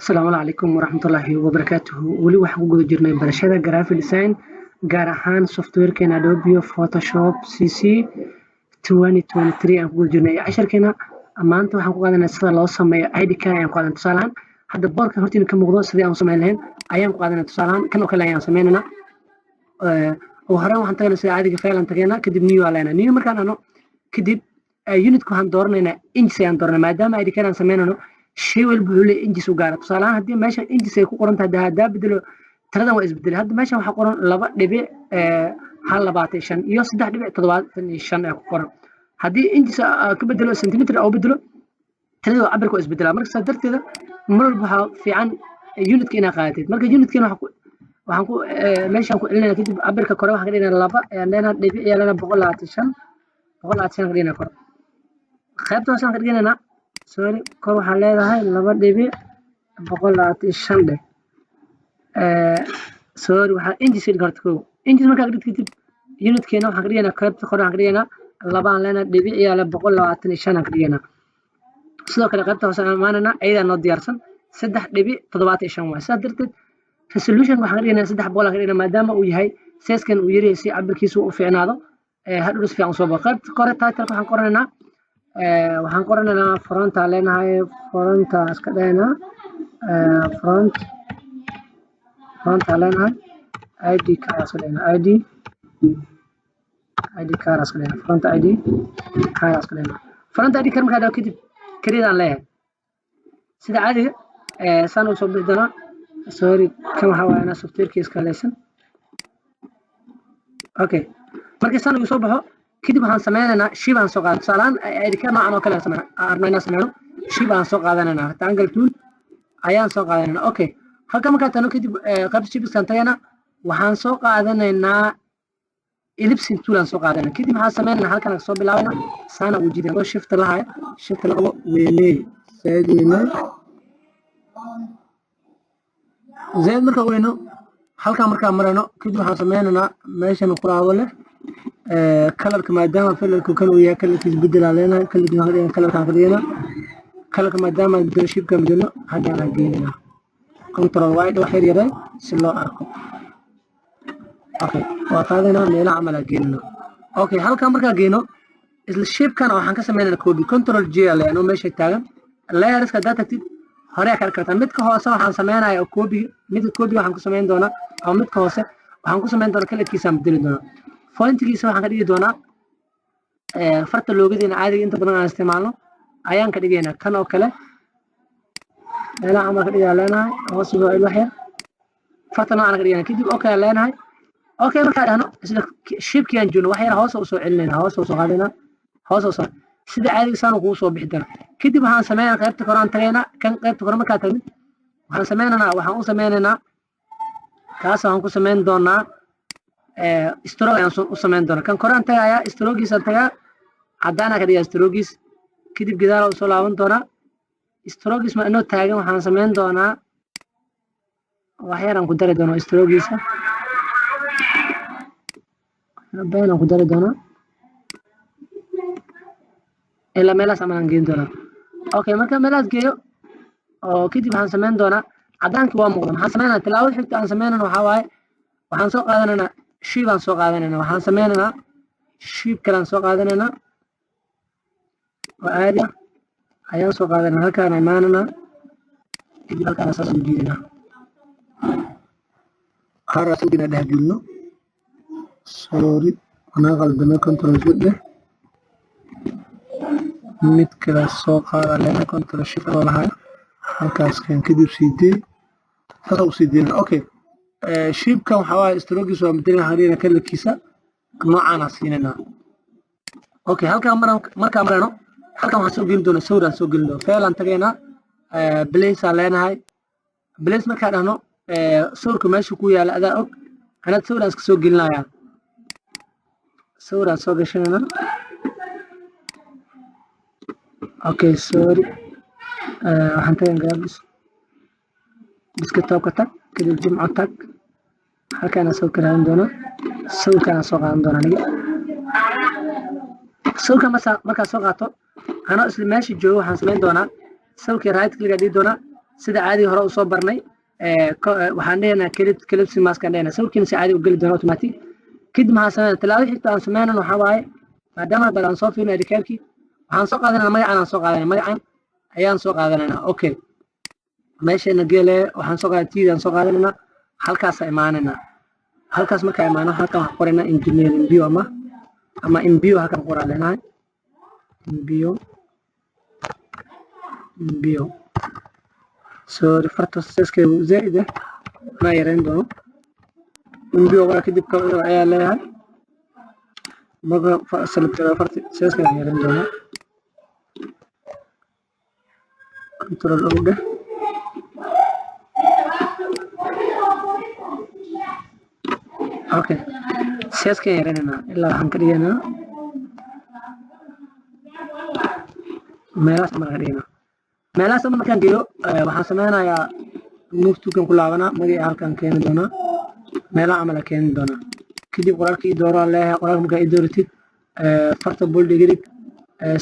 Asalaamu calaykum waraxmatullaahi wabarakaatuhu. Weli waxaan ku guda jirnay barashada graphic design, gaar ahaan softwarekeena Adobe Photoshop CC 2023 aan ku guda jirnay. Casharkeena maanta waxaan ku qaadanaa sida loo sameeyo ID card ayaan ku qaadanaa. Tusaale ahaan, hadda boorka hortiina ka muuqdo sidii aan u samayn lahayn ayaan ku qaadanaa. Tusaale ahaan, kan oo kale ayaan sameynaynaa. Ugu horreyn waxaan tagaynaa sida caadiga, file aan tagaynaa, kadib new aan leenahay. New markaan dhahno kadib, unitka waxaan dooranaynaa inches ayaan dooranaa, maadaama ID card aan sameynayno. Shay walba wuxuu leeyahay inches u gaara. Tusaale ahaan, haddii meeshan inches ay ku qoran tahay, haddaa bedelo tiradan waa isbedelay. Hadda meeshan waxaa qoran 2.125 iyo 3.75 ayaa ku qoran. Haddii inches ka bedelo, centimeter oo bedelo, tirada cabirka waa isbedelaa. Marka saa darteeda mar walba waxaa fiican unitka inaad qaadatid. Marka unitkeena waxaan ku meeshaan ku celinayna. Kadib cabirka kore waxaan ka dhignaa 2 ayaan leenahay, dhibic ayaan leenahay, 125, 125 ka dhignaa. Kore qaybta hoose aan ka dhiganaynaa, sorry, kor waxaan leedahay 2.125 dheh. Sorry, waxaa inches ka dhig horta kow. Inches markaa ka dhig kadib, unitkeena waxaan ka dhigaynaa, qaybta kore waxaan ka dhigaynaa 2 aan leenahay, dhibic ayaa le, 125 aan ka dhigaynaa. Sidoo kale qaybta hoose aan imaanaynaa, ayadaa noo diyaarsan, 3.75 waay. Sidaas darteed resolution waxaan ka dhigaynaa 300 aan ka dhigaynaa, maadaama uu yahay sizekan uu yaryahay, si cabirkiisu u fiicnaado, hadhow si fiican usoo baxo. Qaybta kore title waxaan qoranaynaa, front aan leenahay, front iska dhahaynaa, front, front aan leenahay, ID card iska dhahaynaa, ID card iska dhahaynaa, front ID card iska dhahaynaa. Front ID card markaa dhaho kadib, create aan leeyahay. Sida caadiga saan u soo bixi doonaa. Sorry, kan waxaa waaye anaa softwareki iska haleysan. Okay, markii saan uu soo baxo kadib, waxaan sameynaynaa shape aan soo qaadan. Tusaale ahaan, ID card noocan oo kale aan sameyna arno inaan sameyno, shape aan soo qaadanaynaa, rectangle tool ayaan soo qaadanaynaa. Okay, halka markaa tano kadib, qaybta shapeskaan tagayna, waxaan soo qaadanaynaa ellipse tool aan soo qaadanaa. Kadib maxaan sameynaynaa? Halkan aan soo bilaabayna, saana uu jidaa oo shift lahaya, shift la qabo, weyney, zaid weyney, zaid markaa weyno. Halkan markaa marayno kadib, waxaan sameynaynaa meeshan kulaabo leh colorka, maadaama colorku kan uu yahay, colorkiis bedelaa leenahay. Colorkiis waxaan ka dhiganaa colorkaan ka dhiganaa colorka, maadaama aan bedelo shapekaan bedelno, xaggaan aan geynaynaa. Control Y, wax yar yaray si loo arko. Okay, waa qaadaynaa, meelaha camal aan geynana. Okay, halkan markaa geyno, isla shapekan waxaan ka sameynaynaa copy. Control J aa leeyahay, anoo meesha taagan. Layerska haddaad tagtid, hore aa ka arki kartaa. Midka hoose waxaan sameynayaa oo copy, midka copy waxaan ku sameyn doonaa, ama midka hoose waxaan ku sameyn doonaa, colorkiisaan bedeli doonaa, fontigiisa waxaan ka dhigi doonaa farta loogadeena caadiga inta badan aan isticmaalno ayaan ka dhigaynaa. Kan oo kale meelaha camal ka dhigaa leenahay, hoos ugu cel wax yar, farta noocaan ka dhiganaa. Kadib okay aan leenahay. Okay markaa dhahno, isla shapekii aan joogno wax yar hoos usoo celinayna, hoos usoo qaadayna, hoos usoo, sida caadiga saan kugu soo bixi doona. Kadib waxaan sameynaa, qaybta kore aan tagaynaa. Kan qaybta kore markaa tagnin, waxaan sameynaynaa, waxaan u sameynaynaa kaas, waxaan ku sameyn doonaa stroke ayaan u sameyn doonaa. Kan kore aan tagayaa, strokegiisaan tagaa, caddaanaa ka dhigaa strokegiis. Kadib gadaal usoo laaban doonaa, strokegiis ma inoo taagan, waxaan sameyn doonaa wax yar aan ku dari doonaa strokegiisa, been aan ku dari doonaa, ilaa meelahaas camal aan geyn doonaa. Okay, marka meelahaas geeyo oo kadib, waxaan sameyn doonaa, caddaankii waa muuqda. Maxaan sameynaa? Tilaabada xigta aan sameynana waxaa waaye, waxaan soo qaadanaynaa shape aan soo qaadanaynaa. Waxaan sameynaynaa shape kale aan soo qaadanaynaa oo caadi ah ayaan soo qaadanaa. Halkaan imaananaa, kadib halkaan saas ugu jiidanaa. Waxaan rabaa inaan dhex gelino. Sorry, anaa qaldamay. Control Z dheh, mid kale soo qaada lena, control shift oo lahaa, halkaas kan, kadib sii saasa usii deyna. Okay, shapekan waxaa waaye strokegiisa waa bedelina, waxaan dhihinaa colorkiisa noocaana siinaynaa. Okay, halkaan maran markaan marayno, halkan waxaan soo gelin doonaa sawir aan soo gelin doonaa. File aan tagaynaa, place aan leenahay. Place markaan dhahno, sawirka meesha ku yaala adaa og. Anaad sawir aan iska soo gelinayaa, sawir aan soo gashanayna. Okay, sorry, waxaan tagayn gaabis, desktopka tag, kadib Jimco tag, halkaan aan sawirka raadin doonaa, sawirkaan aan soo qaadan doonaa aniga. Sawirka markaa soo qaato, anoo isla meesha joogo, waxaan samayn doonaa sawirkii right click dhihi doonaa. Sida caadiga hore usoo barnay, waxaan dhehaynaa clipping mask aan dhehaynaa. Sawirkiina si caadi u geli doona automatic. Kadib maxaan sameynaa? Tallaabada xigta aan sameynana waxaa waaye, maadaama bal aan soo fiirino ID cardkii, waxaan soo qaadanaa magacan. Aan soo qaadanaa magacan ayaan soo qaadanaynaa. Okay, meeshana geele waxaan soo qaadan td aan soo qaadanaynaa. Halkaasa imaanaynaa. Halkaas markaa imaano, halkan waxaan qoraynaa Engineer Imbio ama Imbio. Halkan qoraa leenahay Imbio, Imbio. Sorry, farta sizekeedu zaid ah, ma yareyn doono. Imbio qora, kadib ayaa leeyahay. Marka select farta, sizekeeda yareyn doonaa. Control O dheh. Okay, sizekan yareynayna ilaa waxaan ka dhigaynaa meelahaas markaan ka dhigaynaa. Meelahaas markaan geeyo, waxaan sameynayaa move toolkan ku laabanaa. Magacii halkan keeni doonaa, meelaha camal keeni doonaa. Kadib qoraalka ii dooro aan leeyahay. Qoraalka markaa ii dooratid, farta bold iga dhig.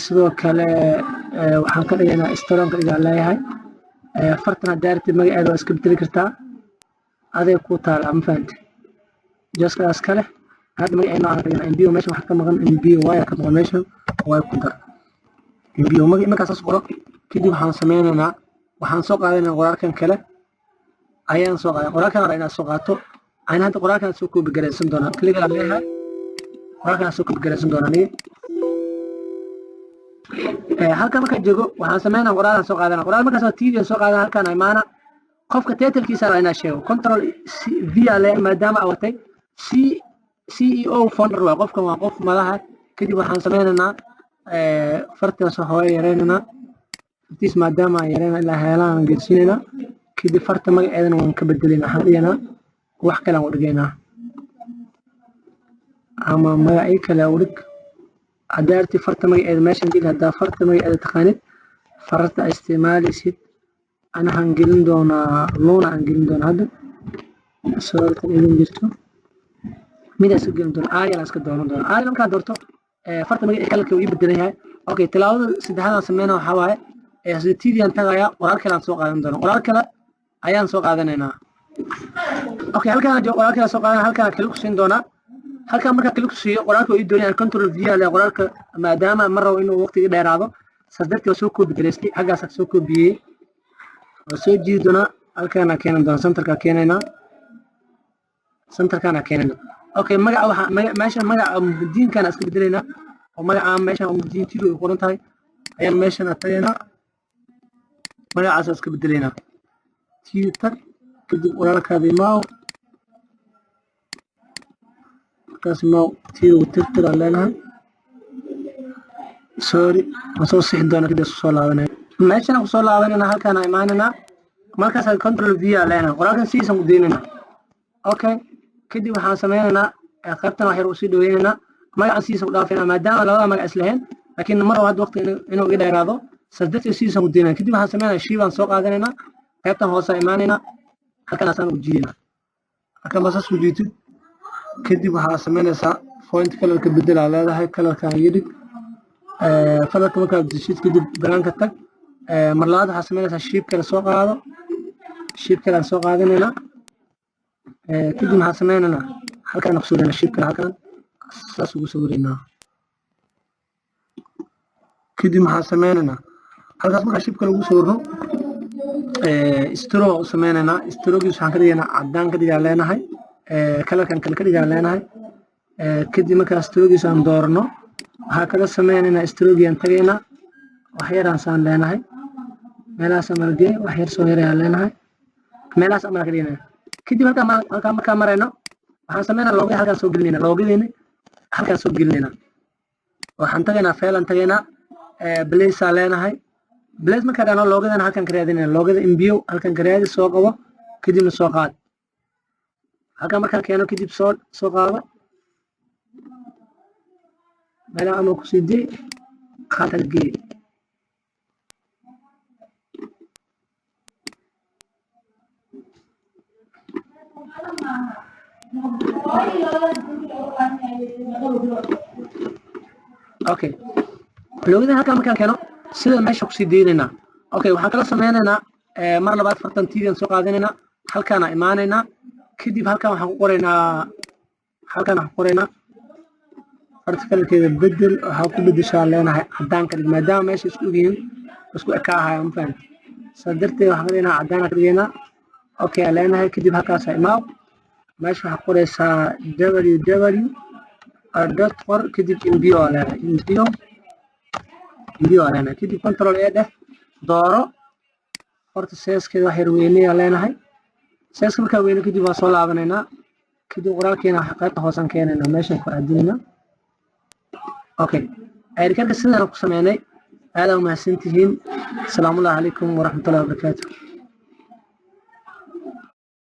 Sidoo kale waxaan ka dhigaynaa strong ka dhigaa leeyahay. Fartan haddaa rabtid magaceeda waa iska bedeli kartaa, aday ku taala, ma fahamtid? Jaskaas kale hadda magaceena waxaan ka dhiganaa Mbio. Meesha waxaa ka maqan Mbio, waya ka maqan meeshan, way ku dar Mbio magaci. Markaa saas qoro, kadib waxaan sameynaynaa, waxaan soo qaadanaynaa qoraalkan kale ayaan soo qaadan. Qoraalkan hore inaad soo qaato ani hadda qoraalkan soo copy garaysan doonaa. Click aan leeyahay, qoraalkan soo copy garaysan doonaa aniga. Halkan markaan joogo, waxaan sameynaa qoraalaan soo qaadana. Qoraal markaas oo TV soo qaadana, halkaan imaana. Qofka titlekiisa waa inaa sheego. Control V aa leeyahay, maadaama aa watay C CEO founder waa qofkan, waa qof madaxa. Kadib waxaan sameynaynaa fartaas hooyo yareynaynaa. Fartiis maadaama aan yareyna ilaa heelaan aan geedsiinaynaa. Kadib farta magaceedana waan ka bedelaynaa, waxaan dhigaynaa wax kale aan u dhigaynaa ama magacyo kale u dhig haddaa rabtid. Farta magaceeda meeshan geli haddaa farta magaceeda taqaanid, farta isticmaalaysid. Ana waxaan gelin doonaa Luna aan gelin doonaa hadda. Sorry, idin jirto mid iska gelin doona, Arial aan iska dooran doona. Arial markaan doorto, farta magaceeda colorka uu ii bedelan yahay. Okay, tallaabada saddexaad aan sameynaa waxaa waaye, sida td aan tagayaa, qoraal kale aan soo qaadan doona. Qoraal kale ayaan soo qaadanaynaa. Okay, halkaan aan joogo, qoraal kale soo qaadan. Halkaan aan click ku siin doonaa. Halkaan markaan click ku siiyo, qoraalka uu ii doonaya. Control V aa leeyahay. Qoraalka maadaama ma rabo inuu waqtiga dheeraado, saas darteed waa soo copy garaystay. Xaggaas soo koobiyey, waa soo jiidi doonaa. Halkaan keeni doonaa, centerka keenaynaa, centerkaan keenaynaa. Okay, magaca waxa meeshan magaca Muhdiinkaan iska bedelaynaa oo magaca meeshan Muhdiin tv ay qoran tahay ayaan meeshan tagaynaa, magacaas iska bedelaynaa. Tv tag, kadib qoraalkaada imaaw, markaas imaaw, tv tirtir aan leenahay. Sorry, waan soo sixi doonaa, kadib isku soo laabanaya. Meeshan aan kusoo laabanayna, halkaan aan imaanaynaa. Markaas control V aan leenahay, qoraalkan sidiisaan ku deynaynaa. Okay, kadib waxaan sameynaynaa qaybtan wax yar usii dhaweynaynaa. Magacan sidiisa ku dhaafayna maadaama labada magac islahayn, laakiin mar hadda waqti inuu iga dheeraado, saas darteed sidiisaan ku deynaya. Kadib waxaan sameynaa shape baan soo qaadanaynaa. Qaybtan hoose imaanaynaa, halkan u jiidinaa. Halkan baa saas u jiitid. Kadib waxaa sameynaysaa font colorka bedelaa leedahay, colorkan yidhig. Colorka markaad bedeshid, kadib banaanka tag. Mar labaad waxaa sameynaysaa shape kale soo qaado. Shape kale aan soo qaadanaynaa. Kadib maxaan sameynaynaa? Halkaan ku sawiraynaa shape kale, halkaan saas ugu sawiraynaa. Kadib maxaan sameynaynaa? Halkaas markaa shapeka lagu sawirno, stroke u sameynaynaa. Strokegiis waxaan ka dhigaynaa caddaan ka dhigaa leenahay, colorkan kale ka dhigaa leenahay. Kadib markaa strokegiis aan doorno, waxaa kala sameynaynaa strokegiaan tagaynaa, wax yaraan saan leenahay, meelahaas amalgee, wax yar soo yarayaan leenahay, meelahaas amal ka dhiganaya. Kadib halkaa markaa marayno, waxaan sameynaa logoda halkaan soo gelinayna. Logodeena halkaan soo gelinayna. Waxaan tagaynaa file-aan tagaynaa, place-aa leenahay. Place markaa dhahno, logodana halkaan ka raadinayna. Logoda Imbiyo halkaan ka raadi, soo qabo, kadibna soo qaad. Halkaan markaan keeno, kadib soo qaado, meelaha ama kusii dee, qaad, halgeey. Okay, logodan halkaan markaan keeno, sida meesha kusii deynaynaa. Okay, waxaan kala sameynaynaa Mar labaad fartan tiidan soo qaadanaynaa, halkaana imaanaynaa. Kadib halkan waxaan ku qoraynaa, halkan waxaan ku qoraynaa farta colorkeeda bedel. Waxaa ku bedeshaa leenahay cadaan ka dhig, maadaama meesha isku ogyihiin, isku ekaahaya, ma fahamti? Saa darteed waxaan ka dhignaa cadaan ka dhigaynaa. Okay aan leenahay. Kadib halkaasa imaaw, meesha waxaa qoraysaa ww dot qor, kadib imbio aa leenahay, imbio, imbio aa leenahay. Kadib Control A dheh, dooro horta, sizekeeda wax yar weyneyaa leenahay. Sizeka markaa weyne kadib waa soo laabanaynaa. Kadib qoraalkeena waxa qaybta hoosaan keenaynaa, meeshan ku aadinaynaa. Okay, ID cardka sidaan ku sameynay. Aad aa umahadsantihiin. Asalaamu calaykum waraxmatullahi wabarakaatu.